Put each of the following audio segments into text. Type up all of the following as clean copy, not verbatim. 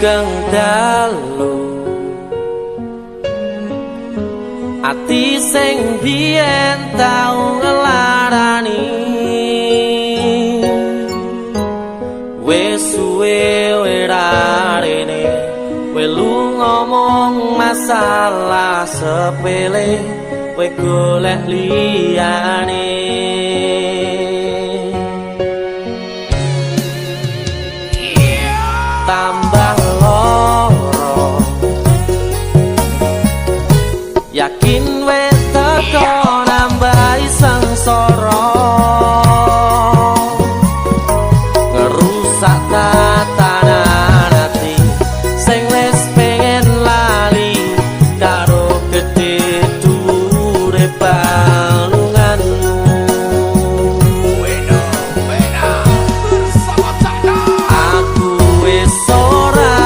Sugeng dalu. Ati sing biyen tau nglarani, wis suwe werarene, welu ngomong masalah sepele, kowe golek liyane. Tambah loro, yakin wis teko nambahi sengsara, ngerusak tatanan ati sing wis pengen lali karo gedhe dhuwure balunganmu. Bueno, buena, bersama Cak Nun. Aku wis ora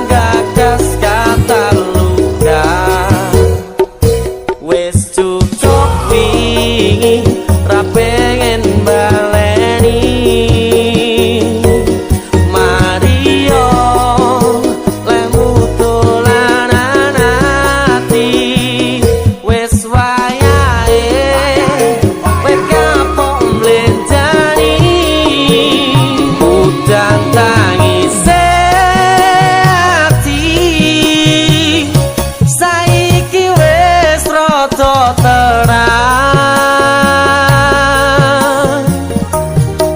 gagas kata luka, wis cukup wingi ra pengen baleni. Mario lemu dolanan ati, wis wayahe kowe kapok mlenjani. Udan tangise ati saiki wis rada terang,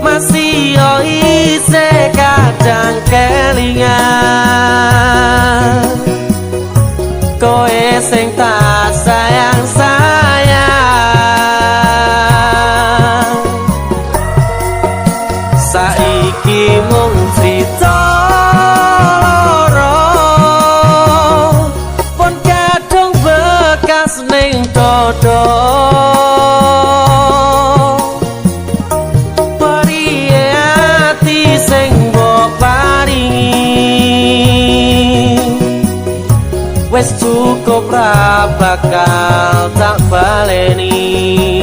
masih yo isih kadang kelingan kowe sing tak sayang sayang. Saiki mung crita loro pun kadung bekas ning dodo. Priye ati sing mbok paringi, wis cukup ra bakal tak baleni.